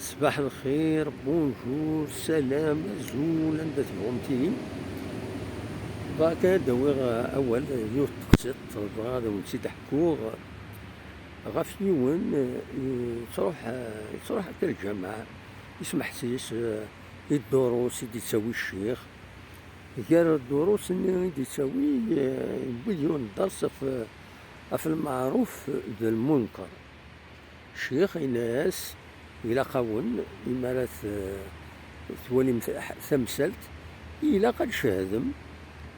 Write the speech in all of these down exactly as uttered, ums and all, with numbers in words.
Ṣbaḥ lxir, bonjour, salam, azul, anda tebɣum tinim. Bɣa kan ad awiɣ, eh, awal, eh, yiwet teqsiṭ, bɣa ad awen-tt-id-ḥkuɣ ɣef yiwen, eh, yettruḥ, eh, yettruḥ akka lǧameɛ, ismeḥsis, eh, i ddurus i d-ittawi ccix. Gar ddurus-nni i d-ittawi, eh, yewwi-d yiwen dders ɣef, ɣef lmeɛruf d lmunker. Ccix yenna-as, ilaq-awen, imi ara t-, twalim t-, tamsalt, ilaq ad tcehdem,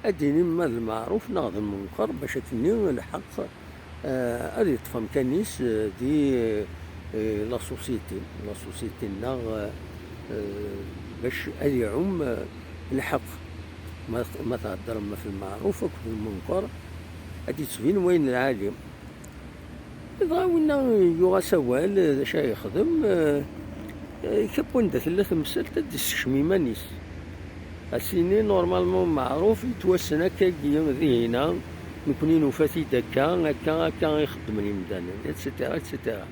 ad d-tinim ma d lmeɛruf neɣ d lmunker, bac ad tenni lḥeqq, eh, ad yeṭṭef amkan-is, eh, di, eh, la société, la société-nneɣ, eh, eh, bac ad iɛum, eh, lḥeqq. Ma, ma theddrem ɣef lmeɛruf akked lmunker, ad d-yettbin wayen lɛali. Dɣa winna yuɣ-as awal, d acu ara yexdem, eh, eh, kap wanda tella temsalt ad d-issekcem iman-is. Ad s-yini, normalement, meɛruf yettwassen akkagi, dihina, nekni nufa-t-id akka, akka, akka i xeddmen yimdanen, et cetera, et cetera.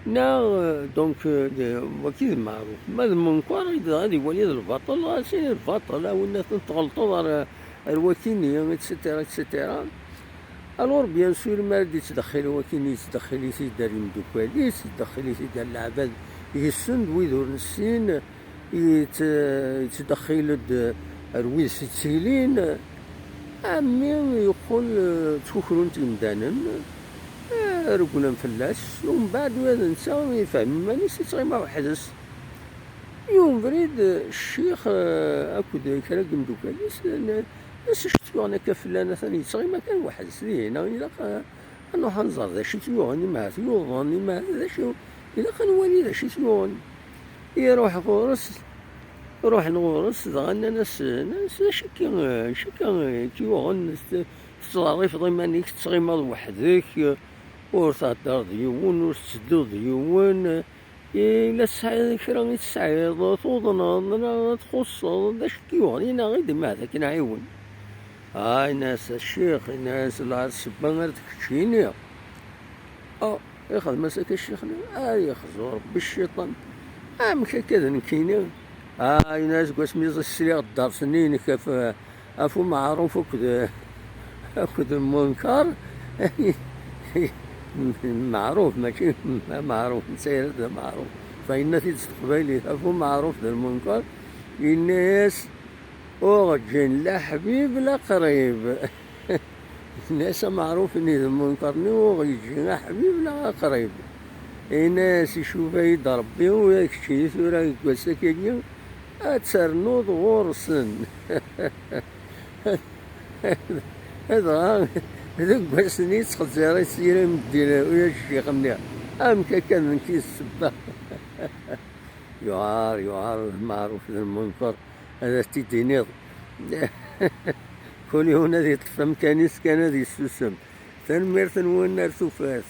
Neɣ, eh, donc, eh, de-, waki d meɛruf. Ma d menker, i d-, ad iwali d lbaṭel, dɣa s-yini d lbaṭel, a winna tɣelṭeḍ ar, ar wakini, et cetera, et cetera. Alors, bien sûr, mi ara d-yettdexxil wakini, yettdexxil-it-id ar yimdukal-is, yettdexxil-it-id ar leɛbad yessen d wid ur nessin, yett-, yettdexxil-d ar wid s-ittilin. Ɛemmi yeqqel, eh, ttkukrun-t yimdanen, eh, reglen fell-as, umbeɛd ula d netta yefhem iman-is, yettɣima weḥd-s. Yiwen ubrid, eh, ccix, eh, akked kra n yimdukal-is, eh, n-, nnan-as acu t-yuɣen akka fell-aneɣ, atan yettɣima kan weḥd-s dihina, ilaq, eh, ad nruḥ ad nẓer d acu t-yuɣen, imahat yuḍen, imahat d acu, ilaq ad nwali d acu t-yuɣen. Iruḥ ɣur-s, ruḥen ɣur-s, dɣa nnan-as, nnan-as, "D acu akka, acu akka i k-yuɣen? Tettḍerrifeḍ iman-ik, tettɣimaḍ weḥd-k, ur theddreḍ d yiwen, ur tettedduḍ d yiwen, i la tesɛiḍ kra i tesɛiḍ, tuḍneḍ neɣ txuṣṣeḍ, d acu i k-yuɣen? Ini-aɣ-id, imahat ad k-nɛiwen." Ah, ini-as, "A ccix," ini-as, "la ssebba ar d keččini." Oh, ixdem-as akka ccix-nni, ay ixzu Rebbi cciṭan. Amek akka d nekkini? Ah, ini-as, "Seg wasmi sliɣ dders-nni-inek ɣef, ɣef umeɛruf akked, akked lmunker." Meɛruf, mačči ameɛruf, netta yerra-d d ameɛruf. Fa yenna-t-id s teqbaylit, ɣef umeɛruf d lmunker, yenna-yas, "Ur ǧǧin la ḥbib la qrib." Yenna-yas ameɛruf-nni d lmunker-nni, "Ur ɣ-yeǧǧi aḥbib neɣ aqrib." Yenna-yas, "Icuba-yi-d Rebbi, ula d keččini tura deg wass-agi ad ternuḍ ɣur-sen." Dɣa deg wass-nni yettxezzir-it yir imeddin, ula d ccix-nni. Amek akka d nekk i d ssebba? Yuɛer, yuɛer lmeɛruf d lmunker, ad as-t-id-tiniḍ. Kul yiwen ad yeṭṭef amkan-is kan ad yessusem. Tanemmirt-nwen, ar tufat.